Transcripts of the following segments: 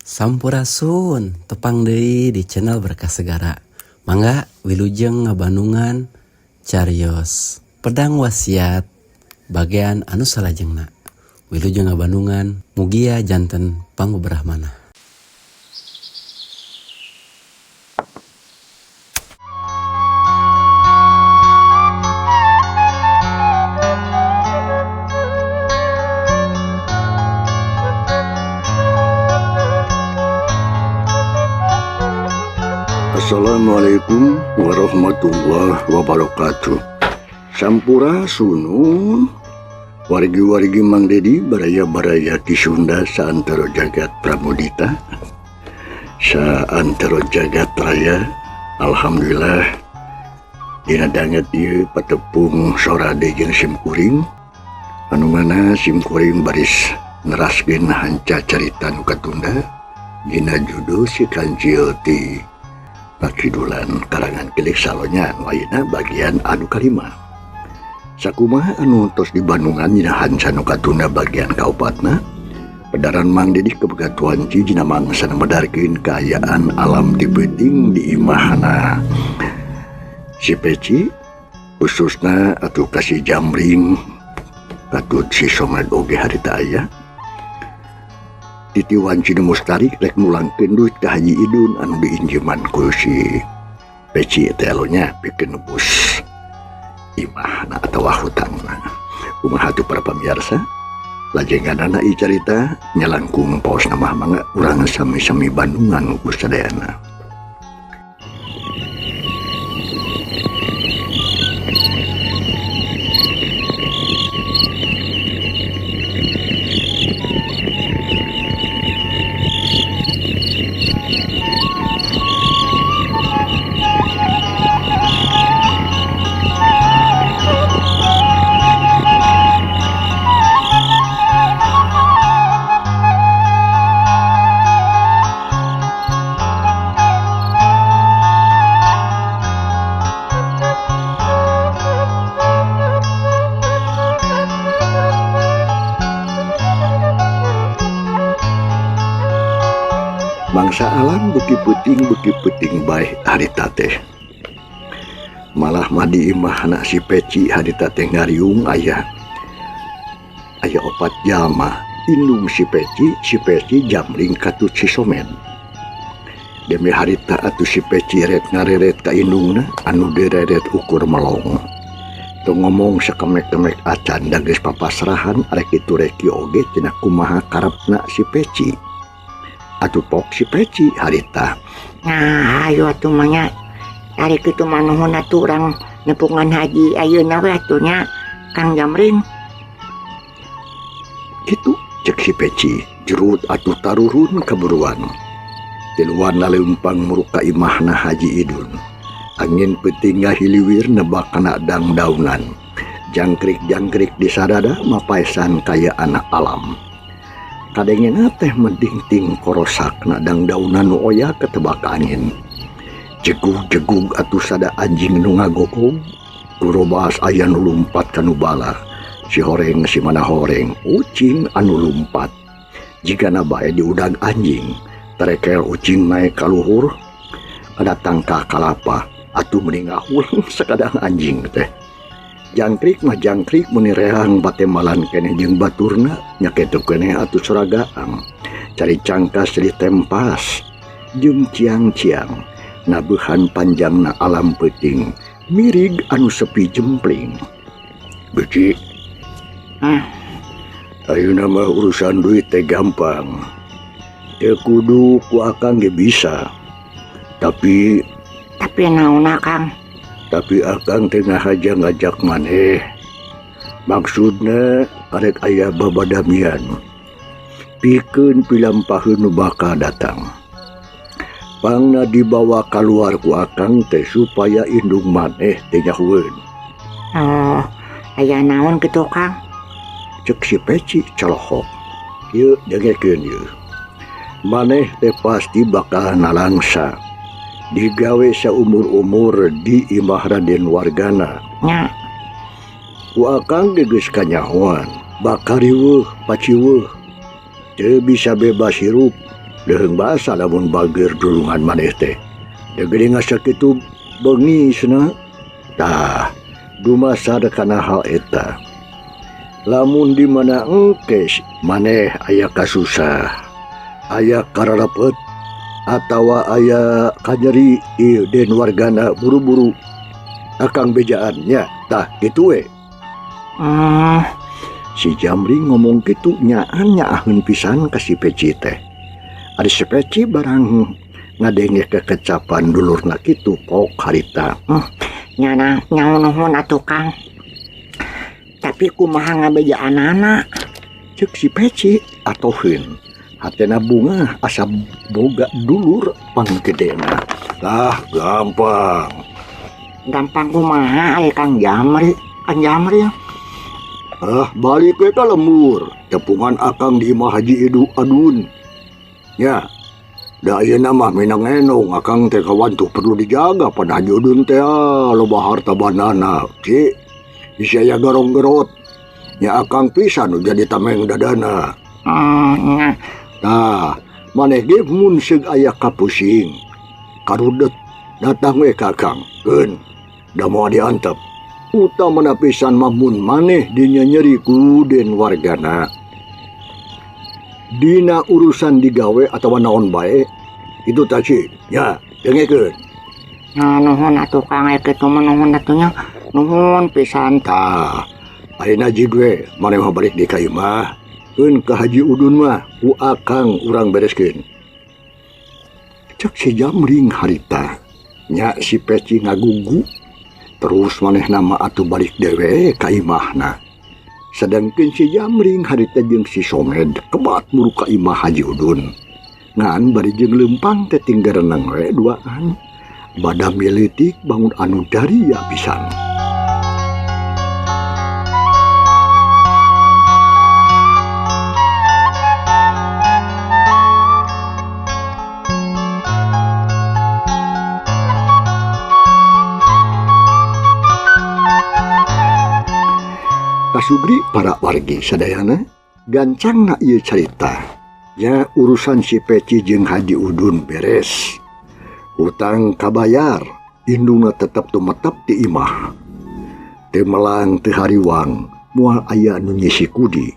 Sampurasun, tepang deui di channel Berkah Segara. Mangga wilujeng ngabandungan carios Pedang Wasiat bagian anu salajengna. Wilujeng ngabandungan mugia janten pangbeberahmana. Assalamualaikum warahmatullahi wabarakatuh. Sampurasun wargi-wargi Mang Dedi baraya-baraya di Sunda saantero jagat Pramudita, saantero jagat raya. Alhamdulillah dina danget ieu patepung sorade jeung simkuring anu mana simkuring baris neraskeun hanca carita nu katunda dina judul Si Kancil ti Pakidulan karangan Kilik Salonya anu ayeuna bagian anu kalima. Sakumaha anu tos di Bandungan dina hanca nu katunda bagian kaopatna, pedaran Mang Dedi kebegatuan dina mangsa medarkeun kaayaan alam ti peuting di imahna si Peci, khususna atuh ka si Jamring katut si Somad oge harita aya. Titi wanci nu mustarik rek mulangkeun duit ka Haji Idun anu diinjeman ku si Peci teh nya pikeun nebus imahna atawa hutangna. Kumaha atuh para pamirsa? Lajenganana ieu carita nyalangkung paosna mah mangga urang sami-sami bandungan ku sadayana. Mangsa alam beuki peuting bae harita teh. Malah mah di imahna si Peci harita teh ngariung aya. Aya opat jalma indung si Peci, si Peci jamring katut si Somed. Demi harita atuh si Peci ret ngareret ka indungna anu direret ukur melong. Teu ngomong sakemek-kemek acan da geus papasrahan arek kitu rek kieu oge cenah kumaha karepna si Peci. Atuh pok si Peci harita. Nah, ayo atuh mah nya. Ari kitu mah nuhun atuh urang nepungan haji ayeuna we atuh nya Kang Jamring. Kitu cek si Peci, jerut atuh tarurun kaburuan. Tiluan laleumpang muruk ka imahna Haji Idun. Angin peuting ngahiliwir nebak kana dangdaunan. Jangkrik-jangkrik di sadada mapaesan kaya anak alam. Kadengena teh medingting korosak na dangdaunan nu oya ketebak angin. Jegug-jegug atuh sada anjing nu ngagogog, kurobas aya nu lumpat kanu bala. Si horeng si mana horeng, ucing anu lumpat. Jigana bae diudag anjing, terekel ucing naik ka luhur, kada tangka kalapa, atuh meni ngahulang sakadang anjing teh. Jangkrik mah jangkrik meni rehang patemalan keneh jeung baturna nya kitu keneh atuh soragaang. Cari cangkas silih tempas jeung ciang-ciang nabuhan panjangna alam peuting mirig anu sepi jempling. Beci. Ayeuna mah urusan duit teh gampang. Teu kudu ku akang ge bisa. Tapi naon Kang? Tapi akang teh ngahaja ngajak maneh. Maksudna arek aya babadamian. Pikeun pilampaheun nu bakal datang. Pangna dibawa kaluar ku akang teh supaya indung maneh teh nyahueun. Oh, aya naon kitu Kang? Cek si Peci colohok. Ieu dengekeun ieu. Maneh teh pasti bakal nalangsa. Digawe saumur-umur di imah Raden Wargana. Nya. Ku akang ge geus kanyahoan, bakal riweuh paciweuh. Teu bisa bebas hirup. Leuheung basa lamun bageur dulungan maneh teh. Da geuning asa kitu bengi cenah. Tah, dumasar kana hal eta. Lamun di mana engke maneh aya kasusah, aya kararapet atawa aya kanyeri ieu den wargana buru-buru akang bejaan nya. Tah kitu we. Si Jamri ngomong kitu nyaan nyaaheun pisan ka si Peci teh. Ari si Peci barang ngadenge kekecapan dulurna kitu pok harita. Nyana nyaonohon atuh Kang. Tapi kumaha ngabejaanana? Ceuk si Peci atoheun. Hatena bunga asa boga dulur panggedena. Tah gampang. Gampang kumaha aya Kang Jamri? Kang Jamri. Ah, balik we ka lembur. Tepungan akang di imah Haji Idu Adun. Ya. Da ayeuna mah minang enong akang teh kawantu perlu dijaga pada Haji Udun teh loba harta bandana. Ci, bisi aya garong-gerot. Nya akang pisan nu jadi tameng dadana. Nya. Tah, maneh ge mun seug aya kapusing. Karudet datang we ka akang. Keun, da moal diantep. Utamana pisan mah mun maneh dinyenyeri ku den wargana. Dina urusan digawe atawa naon bae, itu tah Ci. Nya, dengekeun. Nah, nuhun atuh Kang, aya kitu mah nuhun atuh nya. Nuhun pisan. Tah, ayeuna jig we maneh mah balik di ka imah. Keun ka Haji Udun mah ku akang urang bereskeun. Cek si Jamring harita. Nya si Peci ngagugu. Terus manehna mah atuh balik dewe ka imahna. Sedangkan si Jamring harita jeung si Somed kebat muru ka imah Haji Udun. Ngan bari jeung leumpang teh tinggal renang we duaan. Bada militik bangun anu daria pisan. Kasugri para wargi sadayana gancangna ieu carita. Nya urusan si Peci jeung Haji Udun beres. Hutang kabayar, indungna tetep tumetep di imah. Teu melang teu hariwang, moal aya nu nyisi kudi.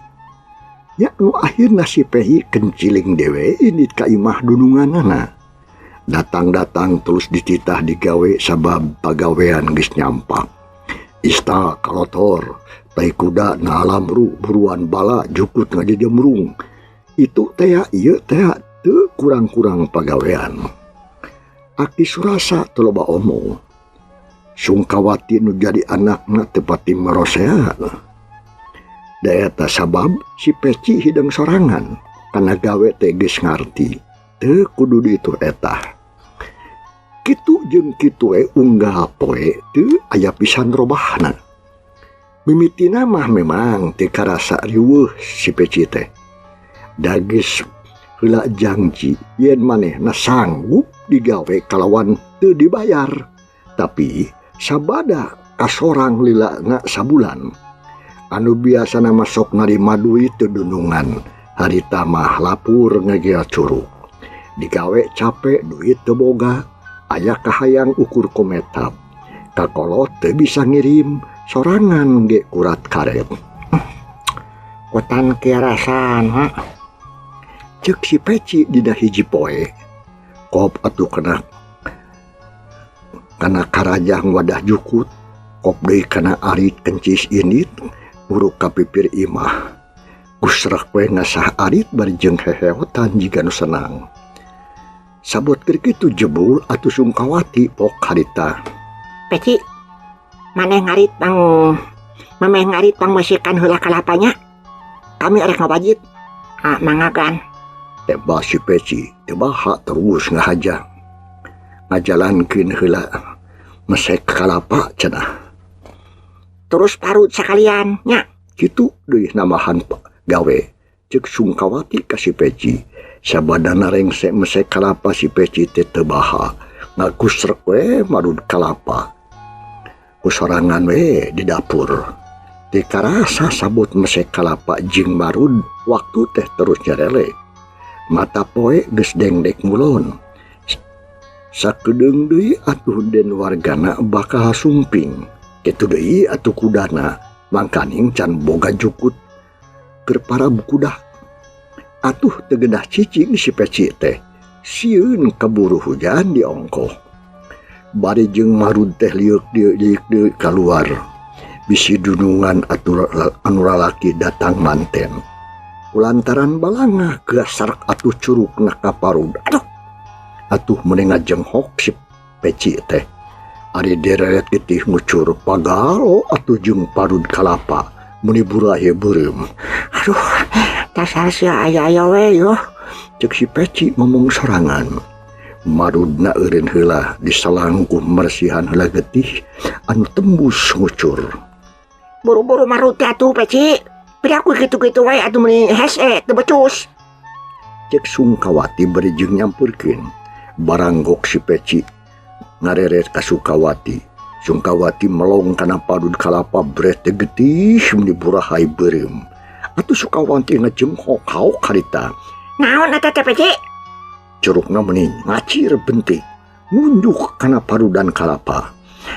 Nya nu akhirna si Pehi kenciling dewe indit ka imah dununganana. Datang-datang terus dititah digawe sabab pagawean geus nyampak. Ista kalotor, tai kuda na alamru buruan bala jukut ngajejemrung. Itu tea ieu tea teu kurang-kurang pagawean. Aki Surasa teu loba omong. Sungkawati nu jadi anakna teu pati merosea. Da eta sabab si Peci hideng sorangan kana gawe teh geus ngarti. Teu kudu ditu eta. Kitu jeung kitu we unggal poe teu aya pisan robahna. Mimitina mah memang teu karasa riweuh si Peci teh. Da geus heula janji yen manehna sanggup digawe kalawan teu dibayar. Tapi sabada kasorang lilana sabulan. Anu biasana mah sok narima duit teu dunungan, harita mah lapur ngegel curug. Digawe capek duit teu boga, aya kahayang ukur kometap. Kakolot teu bisa ngirim, sorangan ge kurat karet. Kotan kiarasan ha. Ceuk si Peci dina hiji poe. Kop atuh kana karajang wadah jukut, kop deui kana arit kencis indit, buruk ka pipir imah. Gusrek we ngasah arit bari jeung heheotan jiga nu senang. Sabot keur kitu jebul atuh Sungkawati pok harita. Peci, maneh ngarit pang mameh ngarit pang masikan heula kalapanya. Kami arek ngawajit. Ah, mangakan. Tebah si Peci, tebaha terus ngahaja. Ngajalankeun heula mesek kalapa cenah. Terus parut sakalian nya. Kitu deui namahan gawe. Ceuk Sungkawati ka si Peci. Sabadana rengse mesek kalapa si Peci teh teu baha. Ngagusrek we marud kalapa. Kusorangan we di dapur. Teu karasa sabut mesek kalapa jeung marud waktu teh terus nyerele. Mata poe geus dengdek ngulon. Sakedeung deui atuh den wargana bakal sumping. Kitu deui atuh kudana mangkaning can boga jukut keur para kuda. Atuh teu genah cicing si Peci teh. Sieun kaburu hujan diongkoh. Bari jeung marud teh lieuk deui lieuk deui kaluar. Bisi dunungan atuh anu lalaki datang manten. Kulantaran balangah gasark atuh curugna ka parud. Aduh. Atuh meuni ngajenghok si Peci teh. Ari dereret getih ngucur pagalo atuh jeung parud kalapa meuni burahe beureum. Aduh, dasar sia aya-aya we yo. Cek si Peci ngomong sorangan. Marudna eureun heula disalangkuh mersihan heula getih anu tembus ngucur. Buru-buru marud teh atuh Peci. Piraku kitu-kitu wae atuh meuni hese teu becus. Cek Sungkawati bari jeung nyampurkeun. Baranggok si Peci ngareret ka Sukawati. Sungkawati melong kana parud kalapa breh teh getih meuni burahai beureum. Atuh Sukawati ngajengkok haok harita. Naon eta teh Peci? Curugna meuni ngacir bentik nunjuk kana parudan kalapa.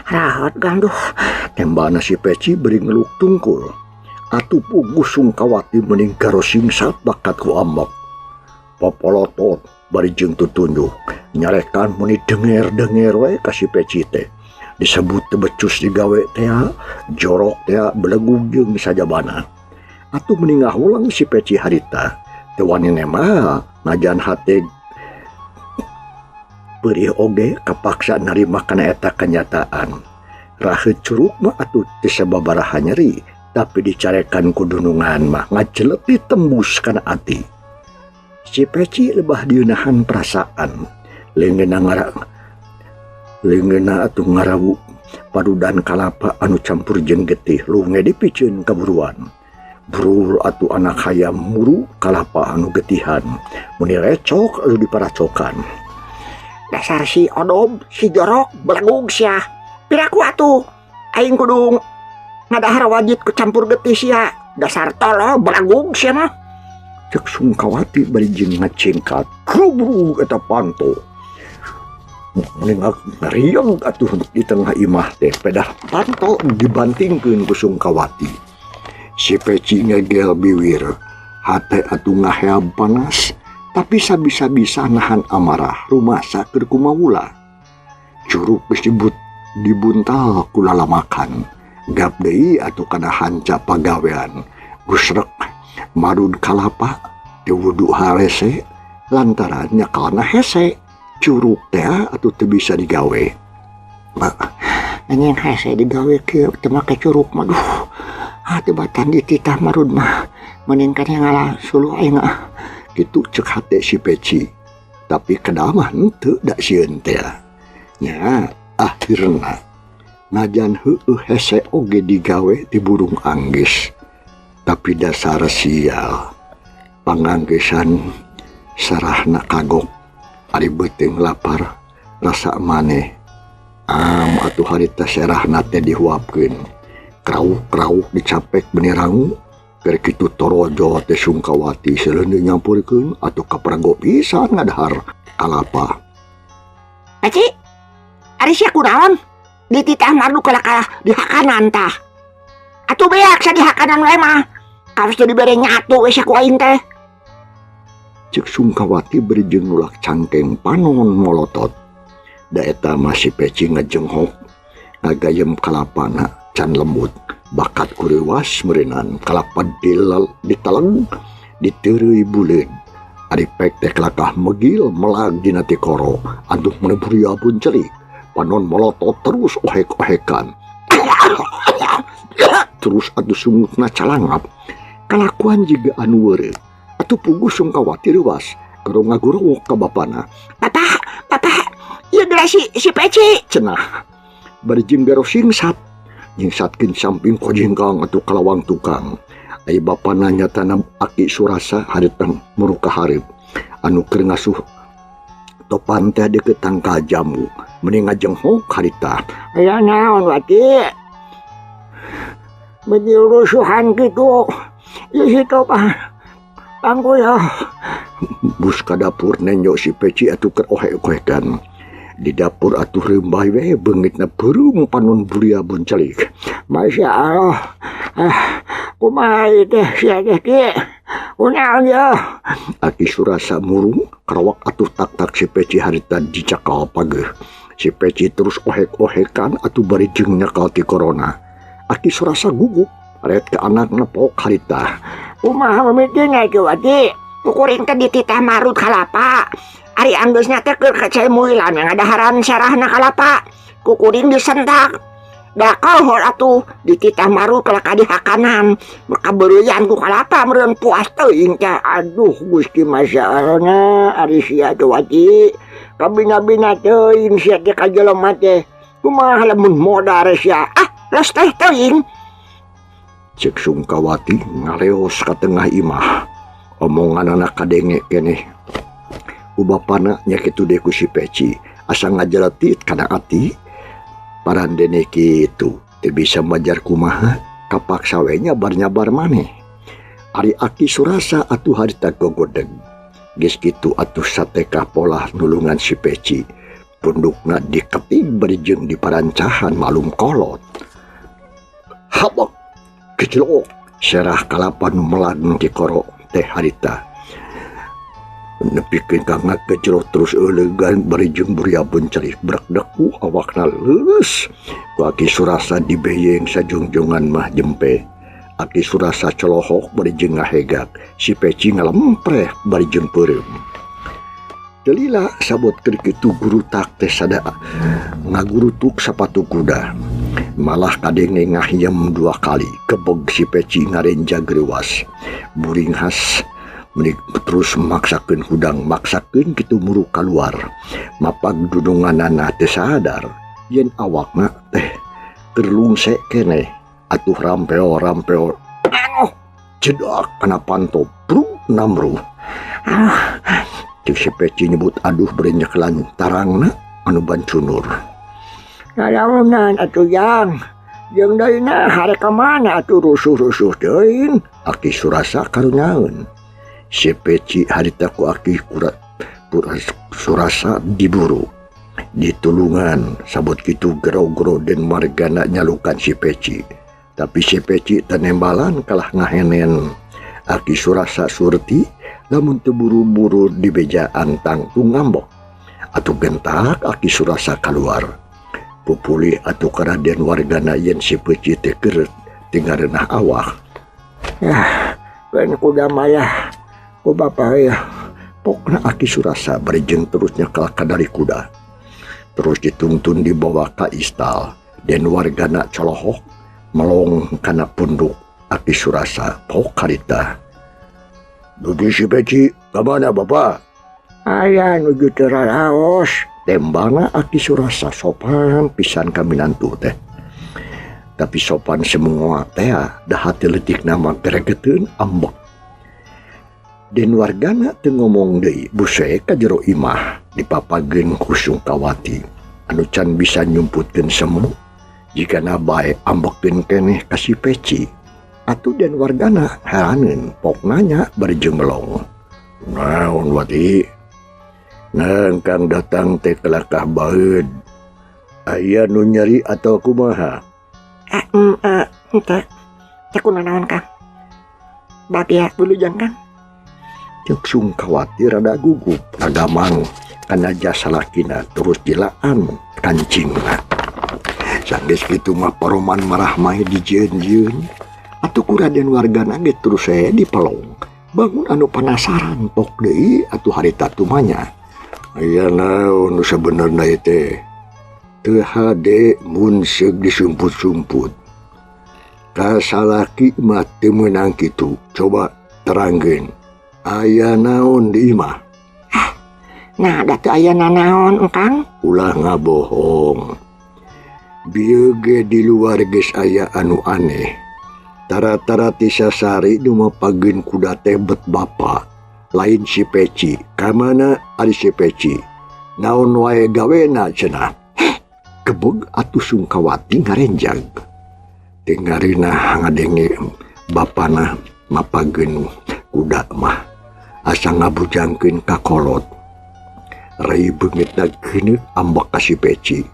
Rahot ganduh. Tembana si Peci bari ngeluk tungkul. Atuh puguh Sungkawati meuning garosingsat bakat ku amok. Popolotot bari jeung tutunjuk nyarekan meuni denger-denger we ka si Peci teh. Disebut teu becus digawe teh, jorok teh belegug jeung sajabana. Atuh meuni ngahulang si Peci harita. Teu wani mah najan hate perih oge kapaksa narima kana eta kenyataan. Raheut curug mah atuh teu sababaraha nyeri, tapi dicarekan ku dunungan mah ngajeleti tembus kana ati. Si Peci lebah dieunahan perasaan. Leungeunna atuh ngarawu parudan kalapa anu campur jeung getih lunge dipiceun kaburuan. Brul atuh anak hayam muru kalapa anu getihan meuni recok anu diparacokan. Dasar si odob, si jorok, belegug sia. Piraku atuh aing kudu ngadahar wajit ku campur getih sia. Dasar tolol belegug sia mah. Cek Sungkawati bari jeung ngacengkat grubrug eta panto. Mending ngariung atuh di tengah imah teh pedah panto dibantingkeun ku Sungkawati. Si Peci ngegel biwir, hate atuh ngaheab panas, tapi sabisa-bisa nahan amarah rumasa keur kumawula. Curug geus dibuntal ku lalamakan, gap deui atuh kana hanca pagawean. Gusrek marud kalapa teu wudu harese lantaran nyakalna hese. Curug teh atuh teu bisa digawe. Anjing hese digawe kieu teu make curug mah duh. Ah teu batan dititah marud mah mending kana ngalah suluh aing ah. Kitu cek hate si Peci. Tapi kedah mah henteu da sieun teh. Nya akhirna najan heueuh hese oge digawe ti burung anggis. Tapi dasar sial panganggesan sarahna kagok. Ari beuteung lapar rasa maneh. Am atuh harita serahna teh dihuapkeun. Krauh-krauh dicapek beuni rangu. Keur kitu torojo teh Sungkawati seleuneu nyampurkeun atuh kaprago pisan ngadahar kalapa. Peci, ari sia kunaon? Dititah mardu kalah dihakanan tah. Atuh beak sia dihakanan we mah. Kawas teu dibere nyatu we sia ku aing teh. Cek Sungkawati bari jeung nulak cangkeng panon molotot. Da eta mah si Peci ngajenghok ngagayem kalapana can lembut. Bakat kuriwas meureunan kalapa diteleng diteureuy buleud. Ari pek teh kalakah megil melag dina tikoro atuh meuni buria pun cerik. Panon molotot terus ohek-ohekan. Terus atuh sungutna calangap. Kalakuan jiga anu weureuh. Atuh puguh Sungkawati reuwas keur ngagurowok ka bapana. Papa, papa, ieu geura si Peci cenah. Bari jeung garo singsat. Nyingsatkeun samping kojingkang atuh kalawang tukang. Ai bapana nyatana aki Surasa harita muru ka hareup. Anu keur ngasuh topan teh deukeut tangkal jamu. Meni ngajenghok harita. Aya naon Wati? Beuki rusuhan kitu. Ieu si topan. Pangku ya. Bus ka dapur nenjo si Peci atuh keur ohe-ohekan. Di dapur atuh reumbay we beungitna beureum panon buria buncelik. Masya Allah. Kumaha ieu teh sia teh ki? Kunaon ieu? Aki Surasa murung karawak atuh tak-tak si Peci harita dicakal pageuh. Si Peci terus ohek-ohekan atuh bari jeung nyakal ti corona. Aki Surasa gugup ret ke anakna pok harita. Kumaha mimitina ieu Wati? Kukuring teh dititah marut kalapa. Ari anggeusna teh keur kacemuilan ngadaharan sarahna kalapa. Kukuring disentak. Da kohor atuh dititah marut kalaka dihakanan. Maka beureuyan ku kalapa meureun puas teuing teh. Aduh Gusti Masya Allah ari sia teh Wati. Kabina-bina teuing sia teh ka jelema teh. Kumaha lamun modar sia? Ah, los teh teuing. Cek Sungkawati ngaleos ka tengah imah. Omongan anak kadenge keneh. Ku bapana nya kitu deui ku si Peci. Asa ngajeletit kana ati. Parandene kitu teu bisa majar kumaha kapaksa we nyabar-nyabar maneh. Ari Aki Surasa atuh harita gogodeg. Geus kitu atuh satekah polah nulungan si Peci. Pundukna diketig bari jeung diparancahan malum kolot. Habok kecelok serah kalapa nu melag ti koro teh harita. Nepikeun ka ngakecelok terus eulegan bari jeung buria buncelik brekdeku awakna leuleus. Ku Aki Surasa dibeyeng sajungjongan mah jempe. Aki Surasa colohok bari jeung ngahegak. Si Peci ngalempreh bari jeung peureum. Delila sabot keur kitu gurutak teh sada ngagurutuk sapatu kuda. Malah kadenge ngahiem dua kali. Kebeg si Peci ngarenja greuwas. Buringhas menik terus maksakeun hudang, maksakeun kitu muruk kaluar. Mapag dununganana teu sadar yen awakna teh keur lungse keneh. Atuh rampeo-rampeo Aduh, jedak kana panto bruk namruh. Ah, Cek si Peci nyebut aduh bari nyekelan tarangna anu bancunur. Nalaonan atuh yang. Jeung deui na harek ka mana atuh rusuh-rusuh teuing. Aki Surasa karunyaeun. Si Peci harita ku Aki Surasa diburu. Ditulungan sabot kitu gero-gero den margana nyalukan si Peci. Tapi si Peci tenembalan kalah ngahenen. Aki Surasa surti lamun teu buru-buru dibejaan tangtung ngambek. Atuh gentak Aki Surasa kaluar. Pupulih atuh karaden wargana yen si Peci teh keur tingareunah awak. Yah, keun kuda mayah. Ku bapa ya. Pokna Aki Surasa bari jeung terus nyekal kadari kuda. Terus dituntun dibawa ka istal. Den wargana colohok melong kana punduk Aki Surasa pok harita. Dugi si Peci ka mana bapa? Aya nuju teu raraos. Tembana Aki Surasa sopan pisan ka minantu teh. Tapi sopan semua teh da hati leutik nama geregeteun ambek. Den wargana teu ngomong deui buse ka jero imah dipapageun ku Sungkawati anu can bisa nyumputkeun semu jigana bae ambekeun keneh ka si Peci. Atuh den wargana heraneun pok nanya bari jeung melong. Naon Wati? Nangkang datang teh kelakah baeud. Aya nu nyeri atau kumaha? Teh teh kunanaon Kang? Bagia wilujeng Kang. Cek Sungkawati rada gugup, ragamang kana jasa lakina terus jilaan kancingna. Sanggeus kitu mah paroman marah mah dijieun-jieun. Atuh ku Raden wargana ge terus saya dipelong. Bangun anu penasaran pok deui atuh harita tumanya. Aya naon nu sabenerna ieu teh? Teu hade mun seug disumput-sumput. Kasalaki mah teu meunang kitu. Coba terangkeun. Aya naon di imah? Nah, da teu aya nanaon Kang? Ulah ngabohong. Bieu ge di luar geus aya anu aneh. Tara-tara ti sasari nu mapageun kuda teh bet bapa. Lain si Peci. Ka mana ari si Peci? Naon wae gawena cenah? Kebeg atuh Sungkawati ngarenjag. Teu ngareunah ngadenge bapana mapageun kuda mah. Asa ngabujangkeun ka kolot. Rai beungeutna geuneuk ambek ka si Peci.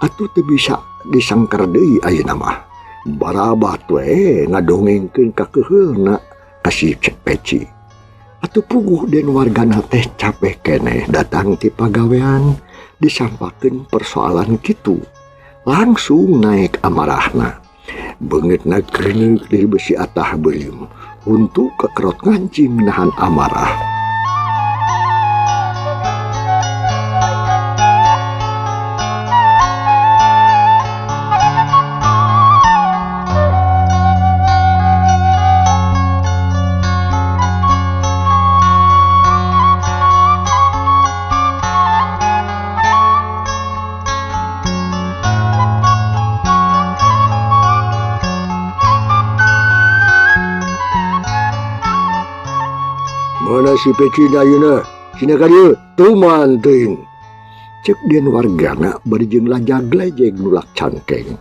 Atuh teu bisa disangker deui ayeuna mah. Barabat we ngadongengkeun ka keuheulna ka si Peci. Atuh puguh den wargana teh capek keneh datang ti pagawean disampakeun persoalan kitu. Langsung naik amarahna. Beungeutna geuneuk di besi atah beuleum. Untuk kekerot ngancing nahan amarah. Mana si Peci ayeuna? Sina ka dieu tuman teuing. Ceuk dien wargana bari jeung lajag-lejeg nulak cangkeng.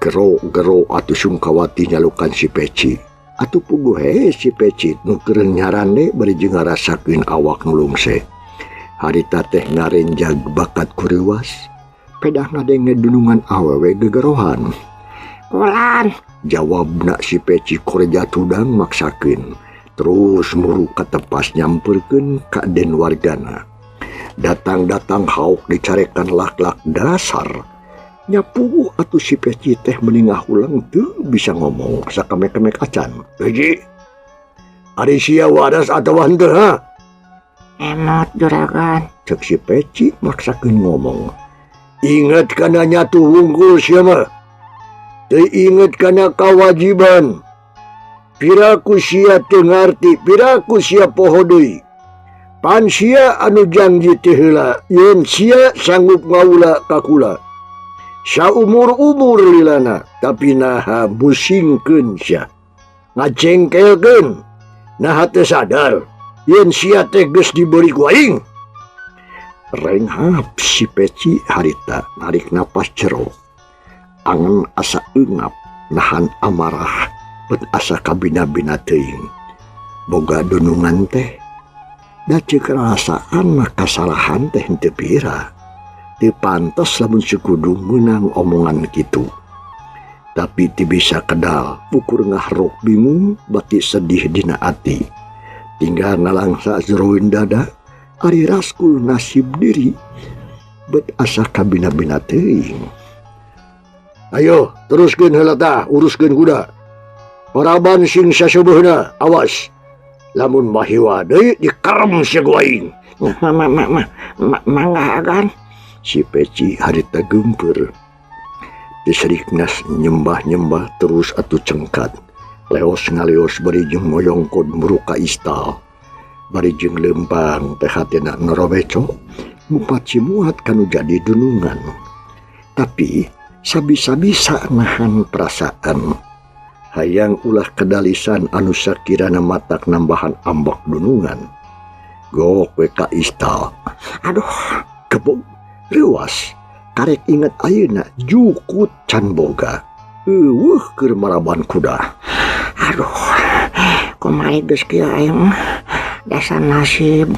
Gero-gero atuh Sungkawati nyalukan si Peci. Atuh puguh he si Peci nu keur nyarande bari jeung ngarasakeun awak nu lungse. Harita teh ngarenjag bakat kuriwas, pedah ngadenge dunungan awewe gegerohan. Kulan, jawabna si Peci koreja tudang maksakeun. Terus muru katepas nyamperkeun ka den wargana. Datang-datang hauk dicarekan lak-lak dasar. Nyapuguh atuh si Peci teh meningah ulang teu bisa ngomong sakamek-kemek acan. Peci, ari sia waras atawa henteu ha? Emot juragan. Cek si Peci maksakeun ngomong. Inget kana nyatu wungkul sia mah. Teu inget kana kawajiban. Piraku sia teu ngarti, piraku sia poho deui. Pan sia anu janji teh heula, yen sia sanggup ngaula ka kula. Saumur-umur lilana, tapi naha musingkeun sia. Ngajengkelkeun, naha teu sadar yen sia teh geus diberi ku aing. Renghap si Peci harita narik napas jero. Angen asa eungap nahan amarah. Bet asa kabina-bina teuing. Boga dunungan teh da ceuk rasaan mah kasalahan teh henteu pira. Teu pantes lamun sekudu meunang omongan kitu. Tapi teu bisa kedal ukur ngahrok bingung bati sedih dina ati. Tinggal nalangsa jeroin dada ari raskul nasib diri bet asa kabina-bina teuing. Ayo teruskeun heula tah uruskeun kuda. Paraban sing saseubeuna, awas. Lamun mahiwa deui dikerem sia ku aing. Mangga agan. Si Peci harita geumpeur. Diseriknas nyembah-nyembah terus atuh cengkat. Leos ngaleos bari jeung moyongkod muruka istal. Bari jeung leumpang teh hatena norobeco, ngupat cimuat kanu jadi dunungan. Tapi sabisa-bisa nahan perasaan. Hayang ulah kedalisan anu sakirana matak nambahan ambek dunungan. Gok we ka istal. Aduh, kebog reuas. Karek inget ayeuna jukut can boga. Eueuh keur maraban kuda. Aduh, kumaha geus kieu aing dasar nasib.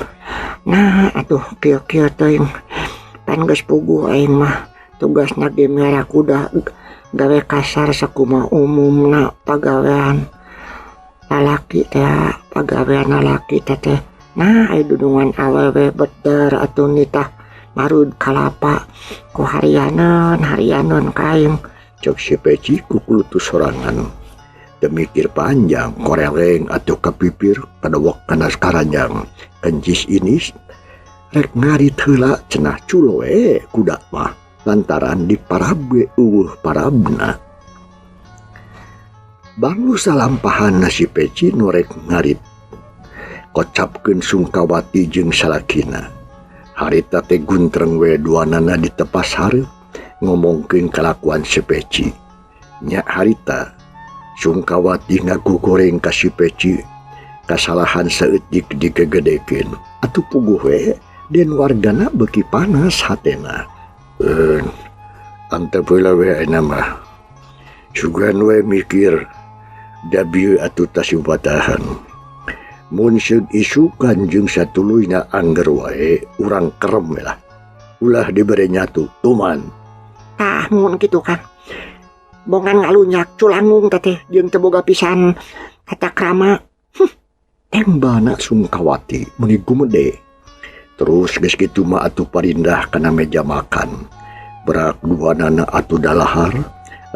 Nah, atuh kieu-kieu teuing. Pan geus puguh aing mah tugasna ge miara kuda. Gawe kasar sakumaha umumna pagawean lalaki teh pagawean lalaki teh teh. Nah, aya dunungan awewe beder atuh nitah marud kalapa ku harianeun harianeun ka aing. Cek si Peci kukulutu sorangan. Demikir panjang koreleng atuh kapipir kadewek kana karanjang. Kencis inis rek ngarit heula cenah culo we kuda mah. Lantaran diparabe eueuh parabna. Banglu salampahan si Peci norek ngarit. Kocapkeun Sungkawati jeung salakina. Harita teh guntreng we duanana ditepas hareup ngomongkeun kalakuan si Peci. Nya harita Sungkawati ngagugoreng ka si Peci. Kasalahan saeutik digegedekeun. Atuh puguh we den wargana beuki panas hatena. Antep heula we ayeuna mah. Sugan we mikir da bieu atuh tasibatahan. Mun seug isukan jeung satuluyna angger wae urang kerem we lah. Ulah dibere nyatu tuman. Tah mun kitu Kang. Bongan ngalunyak culangung teh jeung teu boga pisan tata krama. Tembana Sungkawati meuni gumede. Terus geus kitu mah atuh parindah kana meja makan. Berak duanana atuh dalahar,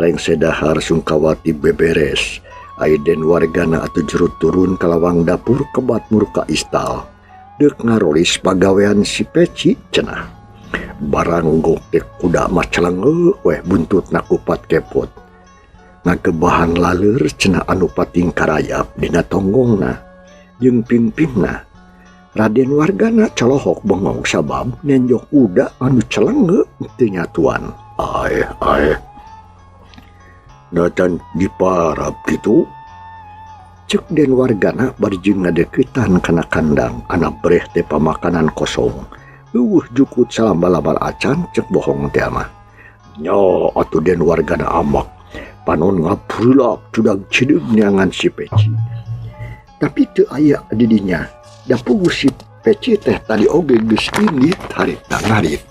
rengse dahar Sungkawati beberes. Aiden wargana atuh jerut turun ka lawang dapur kebat murka istal. Deuk ngarolis pagawean si Peci cenah. Barang gok teh kuda mah celenge weh buntutna kupat kepot. Ngagebahan laleur cenah anu pating karayap dina tonggongna jeung pingpingna. Raden Wargana colohok bengong sabab nenjok kuda anu celenge teu nyatuan. Aeh aeh. Dacan diparap kitu. Cek Den Wargana bari jeung ngadeuketan kana kandang anak breh teh pamakanan kosong. Eueuh jukut salamba-lambar acan cek bohong teh mah. Nya atuh Den Wargana amak. Panon ngabrulak cudag cideug neangan si Peci. Tapi teu aya di dinya. Da puguh si Peci teh tadi oge geus indit harita ngarit.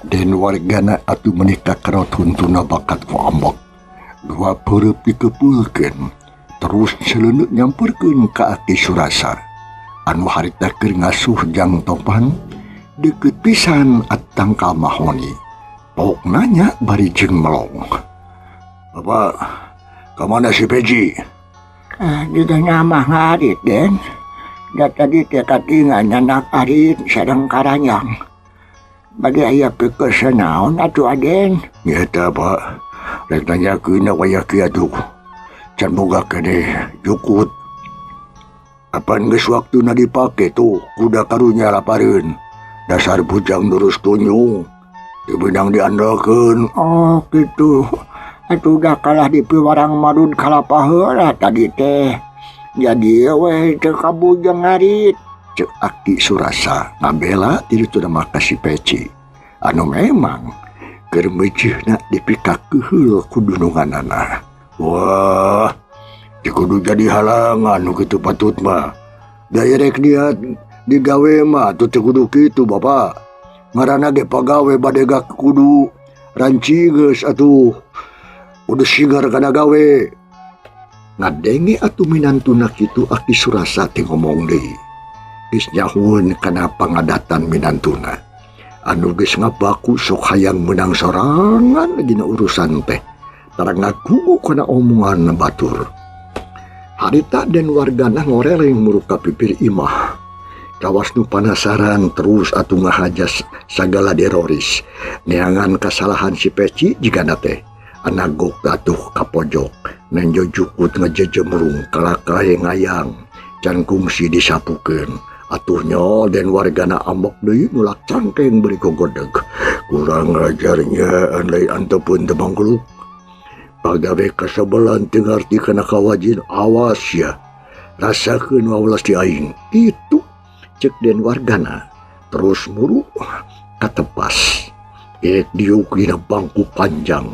Den Wargana atuh meuni kakerot huntuna bakat ku ambek. Dua peureub dikepeulkeun, terus seleuneu nyamperkeun ka Aki Surasa. Anu harita keur ngasuh jang topan deukeut pisan atangkal mahoni. Pok nanya bari jeung melong. Bapak, ka mana si Peci? Juga nama ngarit, Den. Da tadi teh katingan nyanak arit sareng karanyang. Bagi aya pikeun naon atuh Aden? Nyata, Pak. Rek nanyakeun wayah kieu atuh. Can boga keneh jukut. Apan geus waktuna dipake tuh kuda karunya lapareun. Dasar bujang nurus tunyung. Teu beunang diandalkeun. Oh, kitu. Atuh dah kalah dipiwarang marud kalapa heula tadi teh. Jadi weh teu kabujang ngarit. Cek Aki Surasa ngabela ti ditu mah ka si Peci. Anu memang keur meujeuna dipikakeheul ku dununganana. Wah, teu kudu jadi halangan nu kitu patut mah. Da rek niat digawe mah atuh teu kudu kitu Bapak. Ngaranna ge pagawe bade gak kudu rancigeus atuh. Kudu sigar kana gawe. Ngadenge atuh minantuna kitu Aki Surasa teh ngomong deui. Geus nyahueun kana pangadatan minantuna. Anu geus ngabaku sok hayang meunang sorangan dina urusan teh. Tara ngagugu kana omongan batur. Harita Den Wargana ngoreleng muruka pipir imah. Kawas nu panasaran terus atuh ngahajas sagala deroris. Neangan kasalahan si Peci jigana teh. Anagok atuh ka pojok. Nenjo jukut ngejejemrung kalakae ngayang. Can kungsi disapukeun. Atuh nya Den Wargana ambek deui nulak cangkeng beri gogodeg. Kurang ajarnya lain antepun teu manggeluk. Pagawe kasebelan teu ngarti kana kawajin awas ya. Rasakeun wawelas di aing. Kitu cek Den Wargana. Terus muru katepas. Ek diuk dina bangku panjang.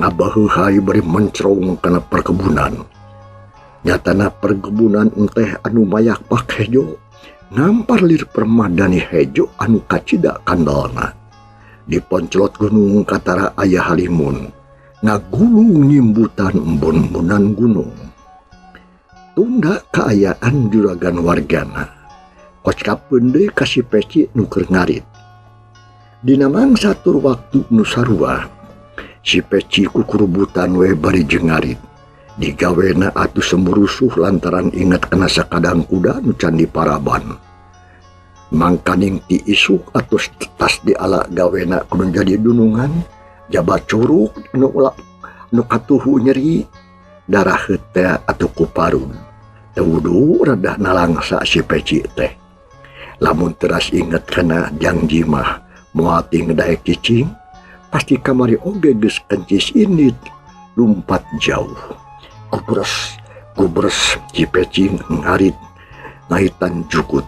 Ngabaheuhai bari mencrong kana perkebunan. Nyatana perkebunan enteh anu mayak pak hejo. Ngampar lir permadani hejo anu kacida kandalna. Di ponclot gunung katara aya halimun. Ngagulung nyimbutan embun-embunan gunung. Tunda kaayaan juragan Wargana. Kos kapeun deui ka si Peci nu keur ngarit. Dina mangsa tur waktu nu sarua, si Peci kukurubutan we bari jeung ngarit. Digawena atuh semburusuh lantaran inget kana sakadang kuda nu can diparaban. Mangkaning ti isuk atus tas diala gawena kudu jadi dunungan, jabat curug nu ulak nu katuhu nyeri, darah teh atuh kuparun. Teu wudu rada nalangsa si Peci teh. Lamun teras inget kana janji mah moal ting daek cicing, pasti kamari oge geus kencis indit lumpat jauh. Kubres, kubres si Peci ngarit ngahitan jukut.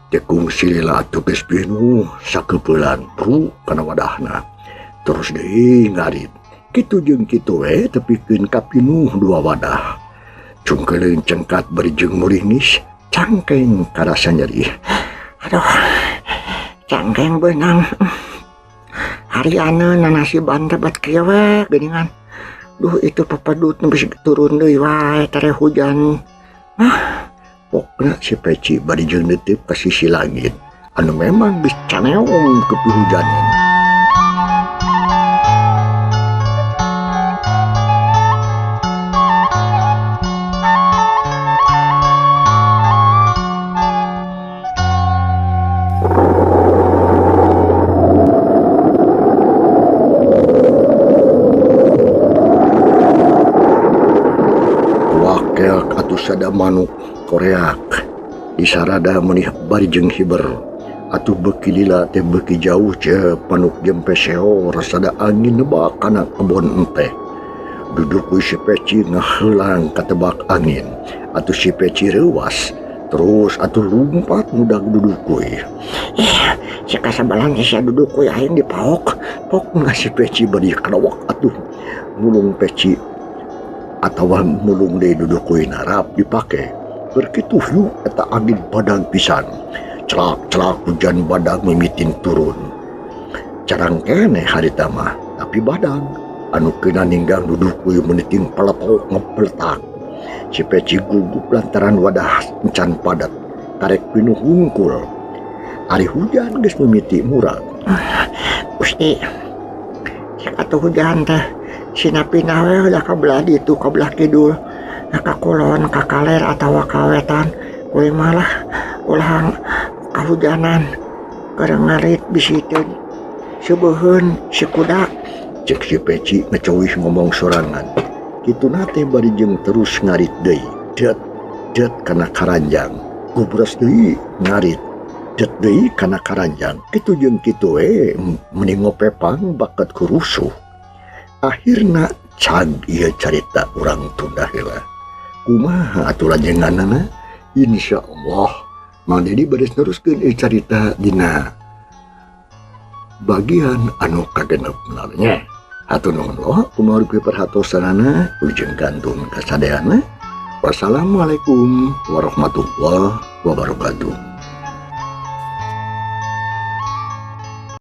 Tekung silila atuh geus pinuh sakeupelan bru kana wadahna. Terus deui ngarit. Kitu jeung kitu we tepikeun ka pinuh dua wadah. Cungkeuleun cengkat bari jeung muringis, cangkeng karasa nyeri. Aduh, cangkeng beunang. Harianeun nanasiban teh bat kieu we geuningan. Duh itu pepedut nu geus turun deui wae tere hujan. Ah, pokna si Peci bari jeung neuteup ka sisi langit anu memang geus caneong ke pihujanan. Sada manuk koreak disarada menih bari jeung hiber atuh beuki lila teh beuki jauh ce panuk jempe seor sada angin nebak kana kebon enteh. Duduk we si Peci ngaheulang katebak angin atuh si Peci reuwas terus atuh lumpat mudag dudukuy. Si kasabalan sia dudukuy aing dipaok. Pokna si Peci bari kadawak atuh mulung peci atawa mulung deui dudukuy narap dipake. Berkitu hiu eta angin badag pisan. Celak-celak hujan badag mimitin turun. Carang keneh harita mah, tapi badag anu keuna ninggang dudukuy meniting paletok ngepeletak. Si Peci gugup lantaran wadah encan padat, karek pinuh hungkul. Ari hujan geus mimiti murag. Gusti, cek atuh hujan teh sinapina we ulah ka belah ditu ka belah kidul, ka kulon, ka kaler atawa ka wetan. Kuring malah ulah kahujanan keur ngarit bisi teu seubeheun si kuda. Cek si Peci ngecowih ngomong sorangan. Kituna teh bari jeung terus ngarit deui. Det det kana karanjang. Gubros deui ngarit. Det deui kana karanjang. Kitu jeung kitu we meni ngopepang bakat kurusuh. Akhirna cag ieu carita urang tunda heula. Kumaha atuh lanjenganana? Insyaallah Mang Dedi bade neruskeun ieu carita dina bagian anu kagenep nya. Hatur nuhun loh kumaha perhatosanana, ujung gantun kasadeana. Wassalamualaikum warahmatullahi wabarakatuh.